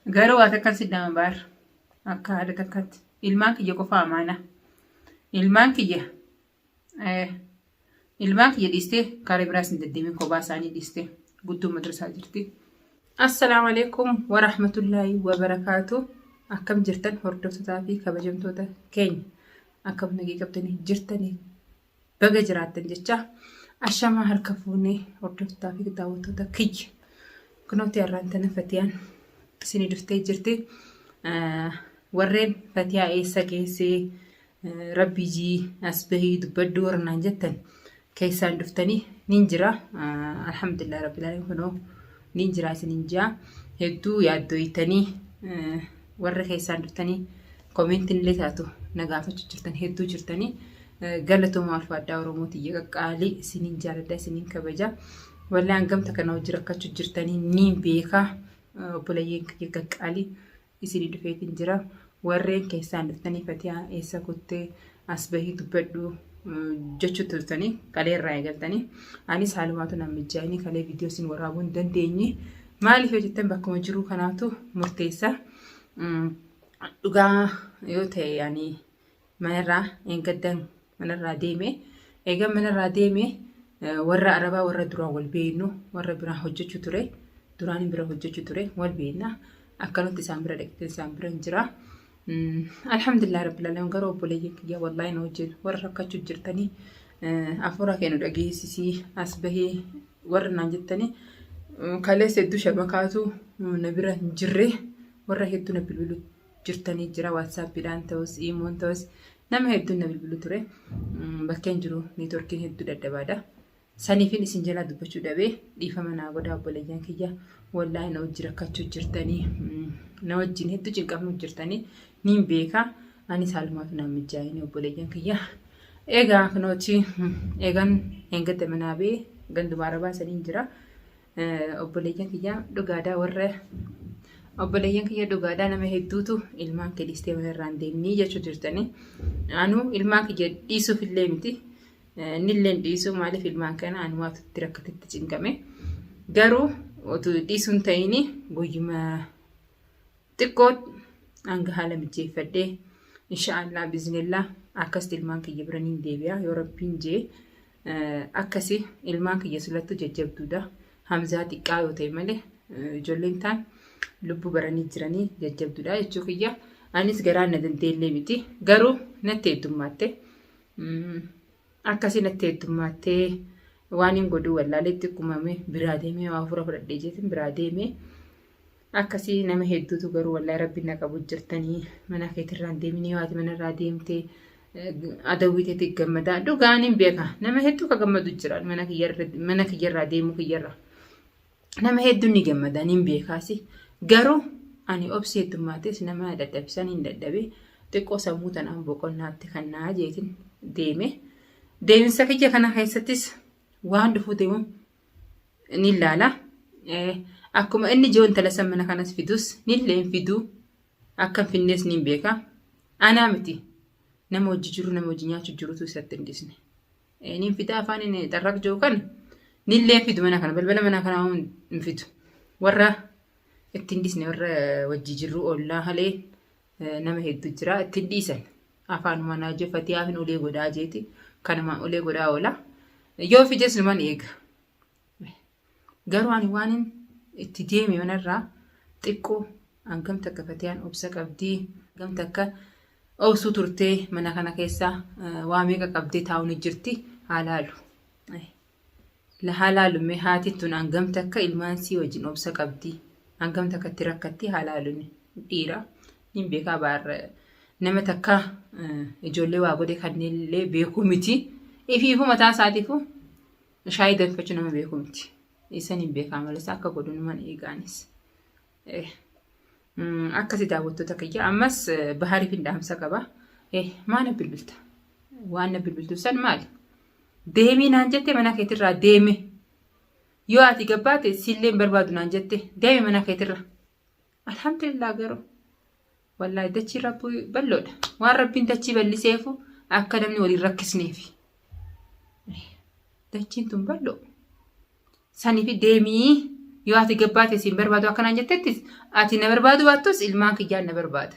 Garuu waa takkan si dhama baar. Akka haadha takkatti. Ilmaan kiyya qofa amaana. Ilmaan kiyya. Ilmaan kiyya dhiistee karaa biraas hin deddeemin kophaa isaanii dhiistee guddoo madrasaa jirti. Assalaamu alaikum warahmatullaahi wabarakaatu. Akkam jirtan hordoftootaa fi kabajamtoota keenya. Akkam nagee qabdanii jirtanii Baga jiraattan jecha ashamaa harka fuunee hordoftaa fi daawwattoota kiyya. Kunooti har'aan tana Fatiyaan isinii dhuftee jirti. Warreen Fatiyaa eessa geessee rabbii jii as bahii dubbadhu warra naan jettan keessaan dhuftanii nin jira. Alhamdulillah rabbil alamin kunoo nin jira isinin jaa. Hedduu yaaddooytanii warra keessaan dhuftanii koomeentiin illee taatu na gaafachuu jirtan hedduu jirtanii. Galatoomaa ulfaadhaa Oromoo tiyya qaqqaalii isiniin jaaladha isiniin kabaja. Wallee hangam takka na hojii rakkachuu jirtanii niin beeka. Obboleeyyan kiyya qaqqaalii isinii dhufeetiin jira. Warreen keessaan dhuftanii fatiyaa eessa kuttee as bahii dubbadhu jechuu turtanii kalee irraa eegaltanii. Anis haalumaatu naan mijaa'inii kalee viidiyoo isin waraabuu hin dandeenye. Maaliif yoo jettan bakkuma jiruu kanaatu murteessa. Dhugaa yoo ta'e yaani manarraa eengaddan manarraa deeme. Eegan manarraa deeme warra Arabaa warra duraan wal beeknu warra biraan hojjechuu ture. Duraan bira hojjechuu ture wal beekna. Akkanatti isaan bira dhaqxee isaan bira hin jira. Alhamdulillah rabbil alamin garuu obboleeyyan kiyya wallaahi na wajjin warra rakkachuu jirtanii afuura kee nu dhageessisii as bahee warra naan jettanii kaleessa hedduu shabakaatu na bira hin jirre warra hedduu na bilbilu jirtanii jira waatsaappiidhaan ta'us iimoon ta'us nama hedduun na bilbilu ture bakkeen jiru neetworkiin hedduu dadhabaadha. Saniifin isin jalaa dubbachuu dhabee dhiifama naa godhaa obboleeyyan kiyya wallaahi na wajji rakkachuu jirtanii na wajjin hedduu cinqamuu jirtanii niin beeka anis haalumaatu naan mijaa'ini obboleeyyan kiyya. Egaa kunooti eegan eengadda manaa bee ganduma arabaa saniin jira. Obboleeyyan kiyya dhugaadhaa warra obboleeyyan kiyya dhugaadhaa nama hedduutu ilmaan kee dhiistee mana irraa hin deemnii jechuu jirtanii. Anuu ilmaan kiyya dhiisuuf illee miti. Innillee hin dhiisu maaliif ilmaan kana anumaatu itti rakkatetti cinqame. Garuu utuu dhiisuun ta'ini guyyuma xiqqoo hanga haala mijeeffadhee insha'Allah biiznillah akkasitti ilmaan kiyya bira niin deebi'a yoo rabbiin jee Akkasi ilmaan kiyya silattu jajjabduudha. Hamzaa xiqqaa yoo ta'e malee ijoolleen taan lubbuu baranii jiranii jajjabduudha jechuu kiyya. Anis garaan na dandeellee miti. Garuu natti heddummaatte. Akkasi natti heddummaattee waan hin godhuu wallaalee xiqqumame biraa deemee waa hafuura fudhadhee jeetin biraa deemee. Akkasii nama hedduutu garuu wallahi rabbi na qabu jirtanii mana keetirraa hin deeminii yoo ati manarraa deemte adawwii teeti gammadaa dhugaan hin beeka nama hedduu ka gammadu jira mana kiyyarra mana kiyyarraa deemuu kiyyarra nama hedduun ni gammada niin beekaasi garuu ani obsi heddummaattis nama dadhabsan hin dadhabe xiqqoo sammuu tanaan boqonnaatti kan naa jeetin deeme deemsa kiyya kana keessattis waan dhufuu deemu ni ilaala. Akkuma inni jiru intala san mana kanas fidus nillee hin fiduu akka hin finnees ni beeka. Anaa miti nama hojii jiru nama hojii nyaachuu jirutu isatti hin dhisne. Ni fida afaan inni xarraq jiru kana nillee hin fidu mana kana balbala mana kanaa hin fidu. Warra itti hin dhisne warra wajji jirru ollaa halee nama hedduu jira itti hin dhiisan. Afaanuma naa jee fatiyaa hin ulee godhaa jeeti kanumaan ulee godhaa oola. Yoo fides numan eega. Garuu ani waan itti deeme manarraa xiqqoo hangam takka fatiyaan obsa qabdii hangam takka obsuu turtee mana kana keessa waa meeqa qabdee taa'uu ni jirti haa laalu. Haa laalu mee haati tun hangam takka ilmaan sii wajjin obsa qabdi hangam takka itti rakkatti haa laalu dhiira niin beekaa baar nama takka ijoollee waa godhe kanneen illee beekuu miti ifiifuu mataa isaatiifuu shaayii danfachuu nama beekuu miti isan hin beekaa malees akka godhu numan eegaanis. Akkasi daawwattoota kiyya ammas bahariif hin dhaamsa qaba. Maa na bilbilta? Waan na bilbiltu san maali? Deemii naan jette mana keetirraa deeme. Yoo ati gabbaate siillee hin barbaadu naan jette deemi mana keetirra. Alhamdulillah garuu. Wallaahi dachii rabbii bal'oodha. Waan rabbiin dachii bal'iseefu akka namni waliin rakkisneefi. Dachiin tun bal'oo. Sanifi deemii Yoo ati gabbaate siin barbaadu akkanaan jettettis ati na barbaadu baattus ilmaan kiyyaan na barbaada.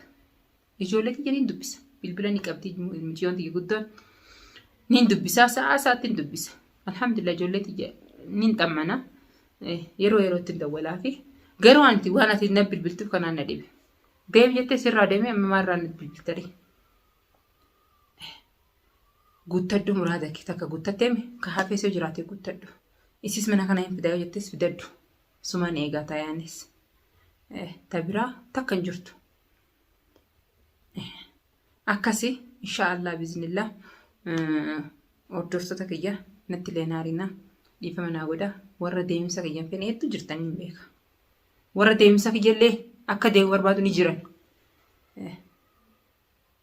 Ijoollee tiyya niin dubbisa. Bilbila ni qabdi mucayyoon tiyya guddoon. Niin dubbisa sa'aa sa'aatti hin dubbisa. Alhamdulillah ijoollee tiyya niin xammana. Yeroo yerootti hin dawwalaa fi garuu anti waan ati na bilbiltuuf kanaan na dhibe. Deemi jettee sirraa deemee amma maalirraa na bilbiltari. Guuttadhu muraada kee takka guuttatteemi ka hafees yoo jiraate guuttadhu. Isis mana kana hin fidaa yoo jettes fidadhu. Sumaan eegaa taayaanis. Ta biraa takka hin jirtu. Akkasi inshaallah biiznillah hordoftoota kiyya natti illee naarina dhiifama naa godha warra deemsa kiyya hin feene hedduu jirtan hin beeka. Warra deemsa kiyyallee akka deemu barbaadu ni jiran.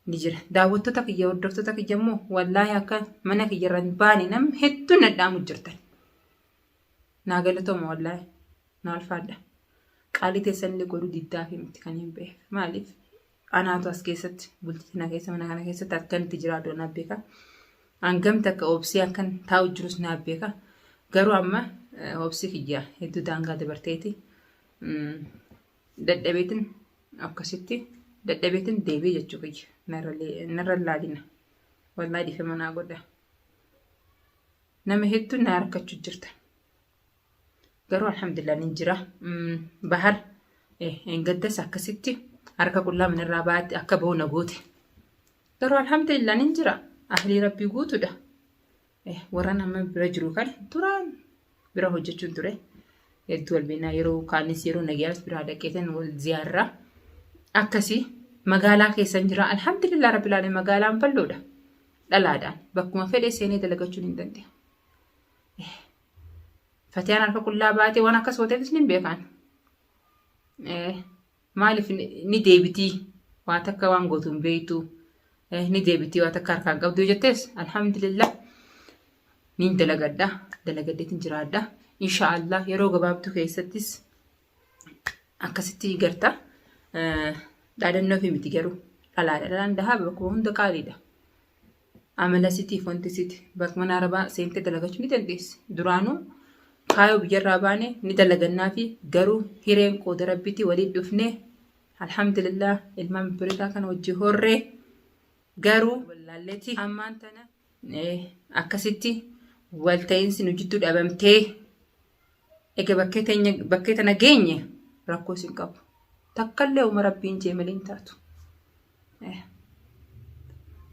Ni jira. Daawwattoota kiyya hordoftoota kiyya immoo wallaahi akka mana kiyya irra hin baane nam hedduun na dhaamu jirtan. Naa galatooma wallaahi. Naa ulfaadha. Qaalii teessanillee godhuu diddaa fi miti kan hin beek. Maaliif? Anaatu as keessatti bultii tana keessa mana kana keessatti akkan itti jiraadhu naaf beeka. Hangam takka obsee akkan taa'u jirus naaf beeka. Garuu amma obsi kiyya hedduu daangaa dabarteeti. Dadhabeetin akkasitti dadhabeetin deebi'e jechuu kiyya. Narra laalina. Wallaahi dhiifama naa godha. Nama hedduu na harkachuu jirtan. Garuu alhamdulillah nin jira. Bahar engaddas akkasitti harka qullaa manarraa baate akka bahu na goote. Garuu alhamdulillah nin jira. Ahlii rabbii guutuudha. Warra nama bira jiru kan duraan bira hojjechuun ture. Hedduu wal beeknaa yeroo kaanis yeroo nagayaanis biraa dhaqeetan wal ziyaarraa. Akkasii magaalaa keessan jira. Alhamdulillah rabbil aalamiin magaalaan bal'oodha. Dhalaadhaan bakkuma fedhe seenee dalagachuun hin danda'amu. Fatiyaan harka qullaa baatee waan akkas gooteefis ni beekan. Maaliif ni deebitii waa takka waan gootu hin beektu ni deebitii waa takka harkaan qabdu yoo jettes alhamdulillah niin dalagadha dalagadheetiin jiraadha inshaallah yeroo gabaabduu keessattis akkasitti garta dhaadannoo fi miti garuu dhalaadha dhalaan dahaa bakkuma hunda qaaliidha. Amala sitiif wanti siti bakka mana arabaa seentee dalagachuu ni dandeessi. Duraanuu kaayoo biyyarraa baane ni dalagannaa fi garuu hireen qooda rabbitti waliin dhufnee alhamdulillah ilmaan babbareedaa kana wajji horree garuu wallaalleeti ammaan tana akkasitti walta'iinsi nu jidduu dhabamtee ega bakkee teenya bakkee tana geenye rakkoo isin qabu. Takkallee uma rabbiin jee malee hin taatu.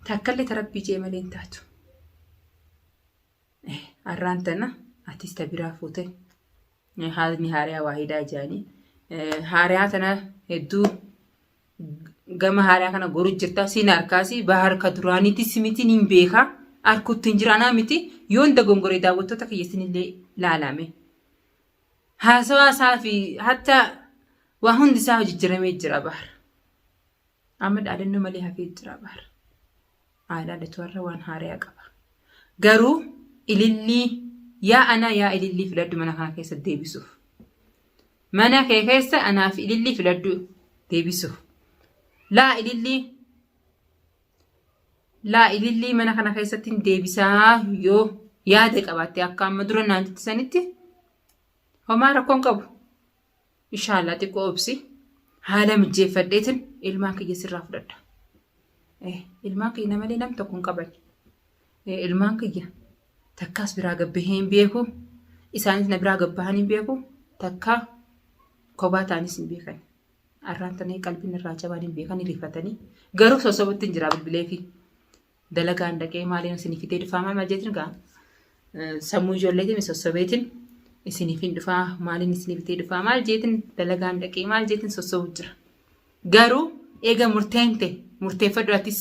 Takkallee ta rabbii jee malee hin taatu. Arraan tana atis ta biraa fuute haalni haariyaa waahidaa jaanii haariyaa tana hedduu gama haariyaa kana goru jirta siin harkaasi bahar ka duraaniitis miti niin beeka harkutti hin jira anaa miti yoon dogongore daawwattoota kiyya isinillee laalame. Haasawaa isaa fi hatta waa hundi isaa jijjiramee jira bahar. Amma dhaadannoo malee hafee jira bahar. Haadha warra waan haariyaa qaba. Garuu ilillii yaa anaa yaa ilillii filadhu mana kana keessa deebisuuf. Mana kee keessa anaaf ilillii filadhu deebisuuf. Laa ilillii laa ilillii mana kana keessatti hin deebisaa yoo yaada qabaatte akka amma dura naan jette sanitti homaa rakkoon qabu. Inshaallah xiqqoo obsi haala mijeeffadheetin ilmaan kiyya sirraa fudhadha. Ilmaan kiyya namalee nam tokko hin qaban. Ilmaan kiyya takkaas biraa gabbahee hin beeku. Isaanis na biraa gabbahan hin beeku. Takkaa kophaa ta'anis hin beekan. Arraan tanee qalbiin irraa cabaan hin beekan rifatanii. Garuu sossobutti hin jira bilbileefi. Dalagaan dhaqee maaliin isinii fidee dhufaa maal maal jeetiin gaa sammuu ijoolleetiin sossobeetiin isiniif hin dhufaa maaliin isinii fidee dhufaa maal jeetiin dalagaan dhaqee maal jeetiin sossobu jira. Garuu eega murteen ta'e murteeffadhu atis.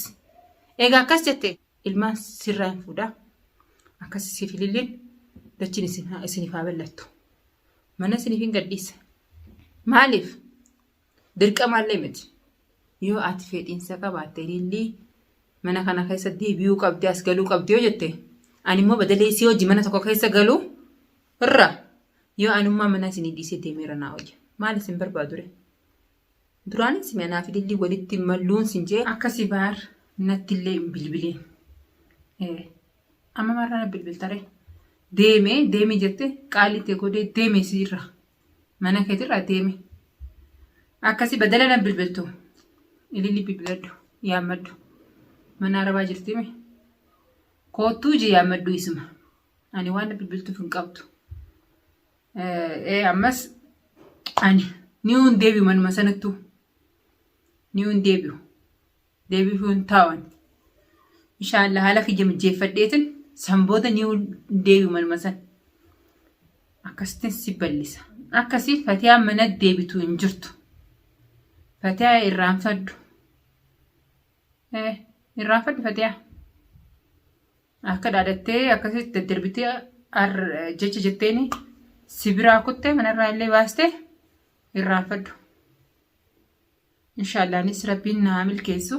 Eega akkas jette ilmaan sirraa hin fuudhaa. Akkas siif ililliin dachiin isiniif haa bal'attu. Mana isiniif hin gadhiisa. Maaliif? Dirqamaallee miti. Yoo ati fedhiinsa qabaatte ilillii mana kana keessa deebi'uu qabdi as galuu qabdi yoo jette ani immoo badalee isii hojii mana tokko keessa galuu irra yoo anummaa mana isinii dhiisee deemeera naa wayya. Maal isin barbaadure? Duraanis anaaf ilillii walitti malluun sin jee akkasi baar natti illee hin bilbiliin. Amma marraa bilbiltare. Deemee deemee jette qaalii ta'e godhee deemee siirra. Mana keetirraa deemi. Akkasii badala nan bilbiltu. Ililli bilbiladhu. Yaammadhu. Mana arabaa jirtimi. Koottuu iji yaammadhu isuma. Ani waan na bilbiltuuf hin qabdu. Ee ammas ani ni hin deebi'u manuma sanattuu. Ni hin deebi'u. Deebi'uu hin taa'u. Inshaallah haala kiyya mijeeffadheetin san booda ni hin deebi'u manuma sana. Akkasittiin si ballisa. Akkasii Fatiyaa mana deebitu hin jirtu. Fatiyaa irraanfadhu. Irraanfadhu Fatiyaa. Akka dhaadattee akkasitti daddarbitee jecha jetteeni si biraa kuttee manarraa illee baastee irraanfadhu. Inshaallah anis rabbiin na haa milkeessu.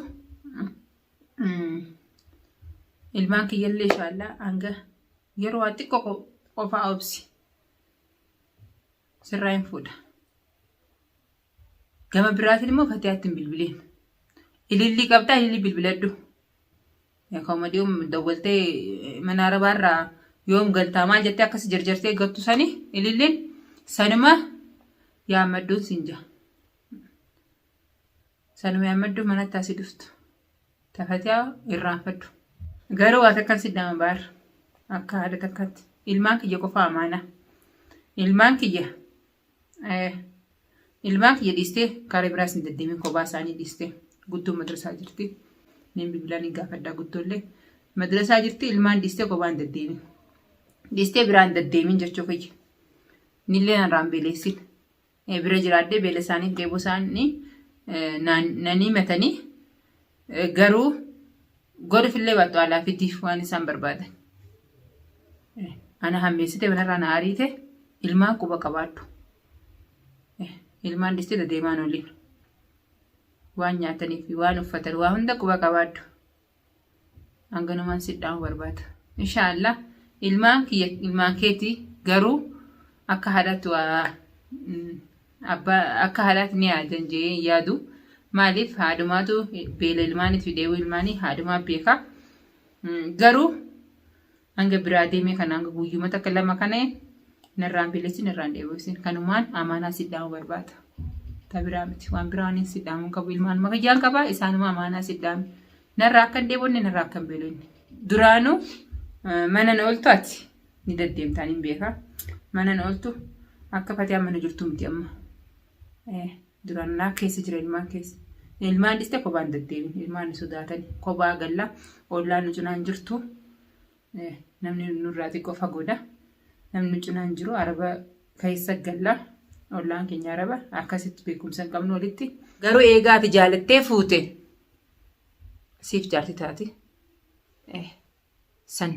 Ilmaan kiyyallee inshaallah hanga yeroo waa xiqqoo qofaa obsi. Sirraa hin fuudha. Gama biraatiin immoo Fatiyaatti hin bilbiliin. Ilillii qabdaa ilillii bilbiladhu. Akkuma dhiyoom dawwaltee mana arabaarraa yoom galtaa maal jettee akkas jarjartee gattu sani ililliin sanuma yaammadhuun siin jaa. Sanuma yaammadhu manatti asii dhuftu. Tafatiyaa irraanfadhu. Garuu waa takkan si dhaama baar. Akka haadha takkatti. Ilmaan kiyya qofa amaanaa. Ilmaan kiyya Ilmaan kiyya dhiistee karaa biraas hin deddeemin kophaa isaanii dhiistee guddoon madrasaa jirti. Niin bilbilaa niin gaafadhaa guddoollee. Madrasaa jirti ilmaan dhiistee kophaa hin deddeemin. Dhiistee biraa hin deddeemin jechuu kiyya. Nillee narraa hin beeleessin. Bira jiraadhee beela isaaniif dheebuu isaanii nanii matanii garuu godhufillee baattu alaa fidiif waan isaan barbaadan. Ana hammeessite manarraa na ariite ilmaan quba qabaadhu. Ilmaan dhistee dedeemaan oliin. Waan nyaatanii fi waan uffatan waa hunda quba qabaadhu. Hanganumaan si dhaamu barbaada. Inshaallah ilmaan kiyya ilmaan keetii garuu akka haadhaatti waa abbaa akka haadhaatti ni yaadan jedhee hin yaadu. Maaliif haadhumaatu beela ilmaanii fi dheebuu ilmaanii haadhumaa beeka. Garuu hanga biraa deemee kana hanga guyyuma takka lama kana narraan beelessin narraan dheebosin kanumaan amaanaa si dhaamu barbaada. Ta biraa miti waan biraa waan si dhaamu qabu ilmaan makayyaan qaba isaanuma amaanaa si dhaamu. Narraa akka hin dheebonne narraa akka hin beelonne. Duraanuu mana na ooltu ati ni deddeemtaan hin beeka. Mana na ooltu akka fatiyaan mana jirtu miti amma. Duraan naa keessa jira ilmaan keessa. Ilmaan dhiste kophaan deddeebiin ilmaan ni sodaatan kophaa galla ollaan nu cinaan jirtu namni nurraa xiqqoo fagoodha. Namni nu cinaan jiru araba keessa galla ollaan keenya araba akkasitti beekumsa hin qabnu walitti. Garuu eegaa ati jaalattee fuute siif jaarti taati. San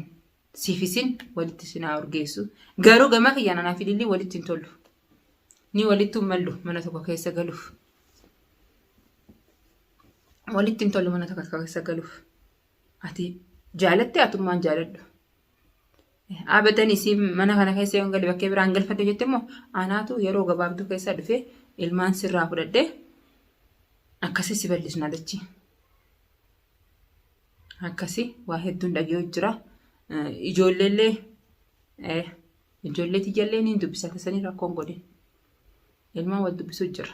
siif isin walitti isin haa urgeessu. Garuu gama kiyyaan anaa fi Lillii walitti hin tollu. Ni walitti hin mallu mana tokko keessa galuuf. Walitti hin tollu mana tokko keessa galuuf. Ati jaalatte atummaan jaaladhu. Abadan isii mana kana keessa yoon gale bakkee biraan galfadhe jette immoo anaatu yeroo gabaabduu keessa dhufee ilmaan sirraa fudhadhee akkasii si bal'isna dachii. Akkasi waa hedduun dhaga'uu jira. Ijoolleellee ijoollee tiyyallee niin dubbisa tasanii rakkoon godhin. Ilmaan wal dubbisuu jira.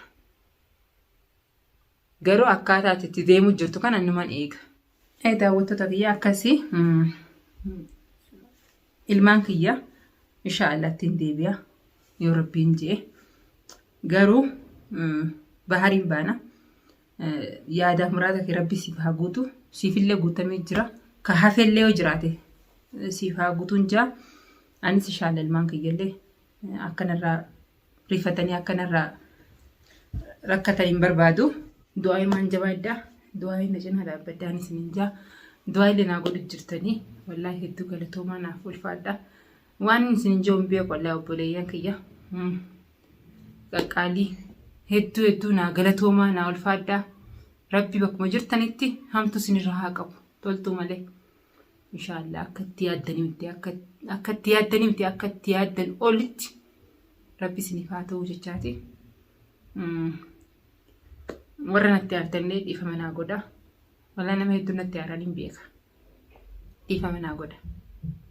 Garuu akkaataa ati itti deemuu jirtu kana numan eega. Daawwattoota kiyya akkasii ilmaan kiyya insha Allah ittiin deebi'a yoo rabbiin je'e. Garuu bahariin baana. Yaadaaf muraada kee rabbi siif haa guutu. Siifillee guutamee jira. Ka hafellee yoo jiraate siif haa guutuun jira. Anis inshaalla ilmaan kiyyallee akkanarraa rifatanii akkanarraa rakkatan hin barbaadu. Du'aa himaan jabaadha. Du'aa hin cinaa dhaabbadha anis hin jaa. Du'aa illee naa godhu jirtanii. Wallaahi hedduu galatoomaa naaf ulfaadha. Waan isin hin jiru hin beeku wallaahi obboleeyyan kiyya. Qaqqaalii hedduu hedduu naa galatoomaa naa ulfaadhaa. Rabbi bakkuma jirtanitti hamtu isinirraa haa qabu toltuu malee. Inshaallah akka itti yaaddanii miti akka itti yaaddanii miti akka itti yaaddan olitti rabbi isiniif haa ta'u jechaati. Warra natti aartanillee dhiifama naa godha. Walaa nama hedduu natti aaran hin beeka. Dhiifama naa godha.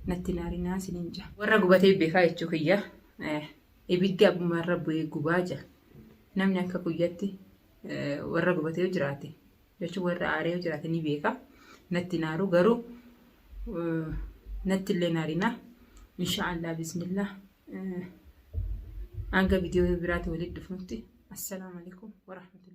Natti hin aarinaa isiniin jaa. Warra gubatee beekaa jechuu kiyya. Ibiddi abbummaarra bu'ee gubaa jira. Namni akka guyyatti warra gubatee yoo jiraate jechuun warra aaree yoo jiraate ni beeka. Natti naaru garuu natti illee naarina. Inshaallah bismillah. Hanga viidiyoo biraatti walitti dhufnutti. Assalaamu alaikum warahmatullahi.